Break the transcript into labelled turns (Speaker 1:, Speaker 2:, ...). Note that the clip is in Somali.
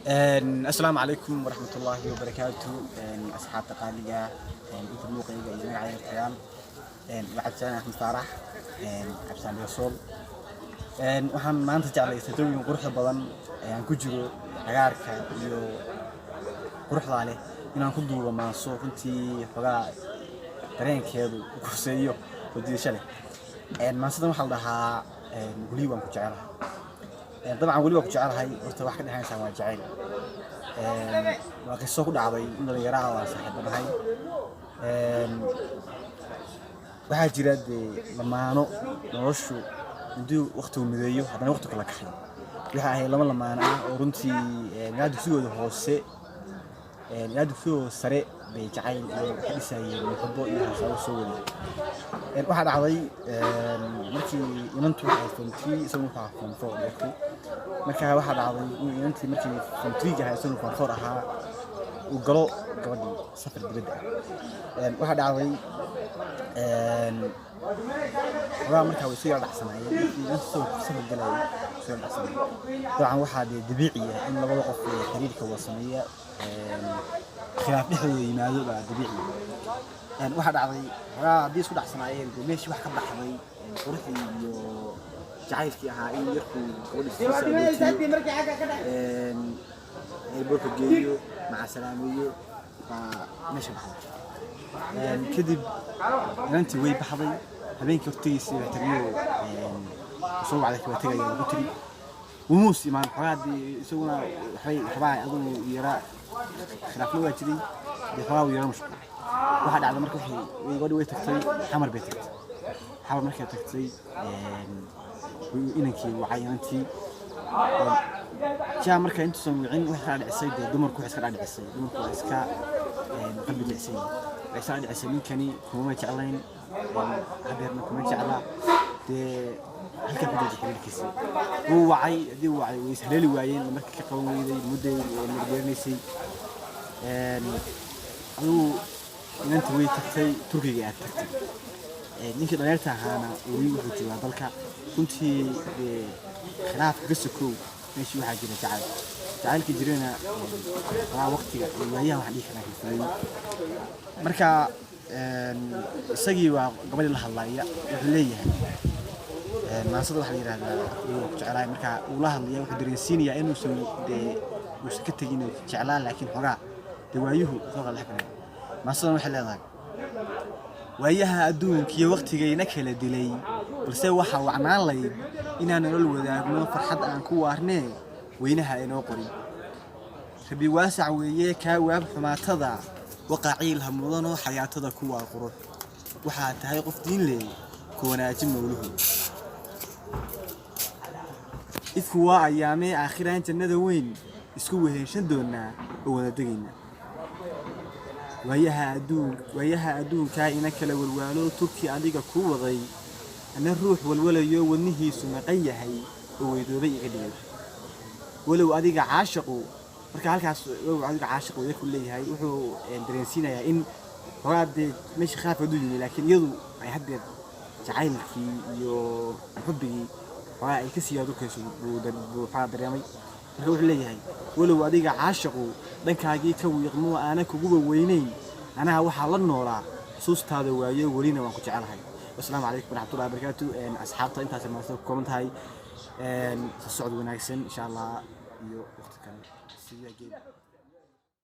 Speaker 1: Asalaamu calaykum waraxmatullaahi wabarakaatu. Asxaabta qaaliga, inta muuqayga iyo magacayga tagaan, waa Cabdisaan Axmed Faarax, Cabdisaan Rasuul. Waxaan maanta jeclay sadooyin quruxda badan ee aan ku jiro, cagaarka iyo quruxda leh, inaan ku duubo maanso runtii xogaa dareenkeedu kuseeyo oo jiidasho leh. Maansadan waxaa la dhahaa "Weli waan ku jecelahay". Dabcan "weli waan ku jecelahay" horta wax ka dhexaynaysaa waa jacayl. Waa qiso ku dhacday in dhalinyaraha waa saaxiibo nahay. Waxaa jira dee lamaano noloshu haddii waqtigu mideeyo, haddana waqti kala kaxayo. Waxay ahayd laba lamaano ah oo runtii ilaa dugsigooda hoose, ilaa dugsigooda sare bay jacayl iyo ka dhisayeen muxubo iyo hasaabo soo waday. Waxaa dhacday markii inantu waxay form 3, isaguna wuxuu ahaa form 4 yarku. Marka waxaa dhacday in inantii markii form 3 ahaa, isaguna form 4 ahaa, uu galo gabadhii safar dibadda ah. Waxaa dhacday xogaa markaa way isu yara dhacsanaayeen. Markii inanta isagoo safar galayay isu yara dhacsanaayeen. Dabcan waxaa dee dabiici ah in labada qof ee xiriirka wada sameeya khilaaf dhexdooda yimaado baa dabiici ah. Waxaa dhacday xogaa haddii isku dhacsanaayeen, dee meeshii wax ka baxday quruxdii iyo jacaylkii ahaa in yarku gabadha sii sagootiyo, airportka geeyo, macasalaameeyo, baa meesha baxday. Kadib inantii way baxday. Habeenkii hortigiisii bay tagniyo soo wacday, waa tegaya ugu tiri, wumuus imaan. Xogaa dee isaguna waxbay rabaa, adigu yara khilaafna waa jiray, dee xogaa uu yara mashquulay. Waxaa dhacday marka waxay gabadhi way tagtay, Xamar bay tagtay. Xamar markay tagtay, inankii wacay inantii jaa. Marka intuusan wicin waxay ka dhadhicisay, dee dumarku waxay iska dhadhicisay, dumarku waa iska qalbi jilicsan yihiin. Waxay iska dhadhicisay ninkani kuma jeclayn, hadeerna kuma jecla, dee halkaa ku jooji xiriirkiisa. Wuu wacay. Haddii uu wacay, way is haleeli waayeen. Markii ka qaban weyday, mudday mergeerinaysay. Adigu inantii way tagtay, Turkiga aad tagtay. Ninkii dhalinyarta ahaana weli wuxuu joogaa dalka. Runtii dee khilaafka ka sokow, meeshii waxaa jira jacayl. Jacaylkii jirana waa waqtiga iyo waayaha, waxaan dhihi karaa kalfooyin. Marka isagii waa gabadhii la hadlaya. Wuxuu leeyahay, maansada waxaa la yidhahdaa "Wuu ku jeclaay". Marka uu la hadlaya, wuxuu dareensiinayaa inuusan dee uusan ka tegin inuu jeclaa, laakiin xogaa dee waayuhu soo kala dhex galay. Maansadan waxay leedahay: waayaha adduunkiyo waqtigayna kala dilay, balse waxaa wacnaan layd inaan nolol wadaagno, farxad aan ku waarnee, weynaha inoo qorin. Rabi waasac weeye, kaa waab xumaatada, waqaciil ha mudanoo, xayaatada kuwaa qurux. Waxaad tahay qof diin leey, ku wanaaji mowluhu. Ifku waa ayaamee, aakhiraan jannada weyn isku weheshan doonaa oo wada degaynaa. Waayaha adduun, waayaha adduunkaa ina kala walwaalo, Turki adiga kuu waday, ana ruux walwalayo, wadnihiisu maqan yahay oo weydoobay iga dhigay. Walow adiga caashiqu, marka halkaas walow adiga caashiqu yarku leeyahay, wuxuu dareensiinayaa in xogaa dee meesha khilaafka hadduu yimi, laakiin iyadu ay haddeer jacaylkii iyo xubbigii xogaa ay kasii yaadurkayso buu xogaa dareemay. Marka wuxuu leeyahay: walow adiga caashiqu dhankaagii ka wiiqmo, aana kuguba weynayn, anaha waxaa la noolaa xusuustaada waayo, welina waan ku jecelahay. Wasalaamu calaykum waraxmatullahi wabarakaatu. Asxaabta, intaas maanta ku kooban tahay. Soo socod wanaagsan insha Allah iyo waqti kale. See you again.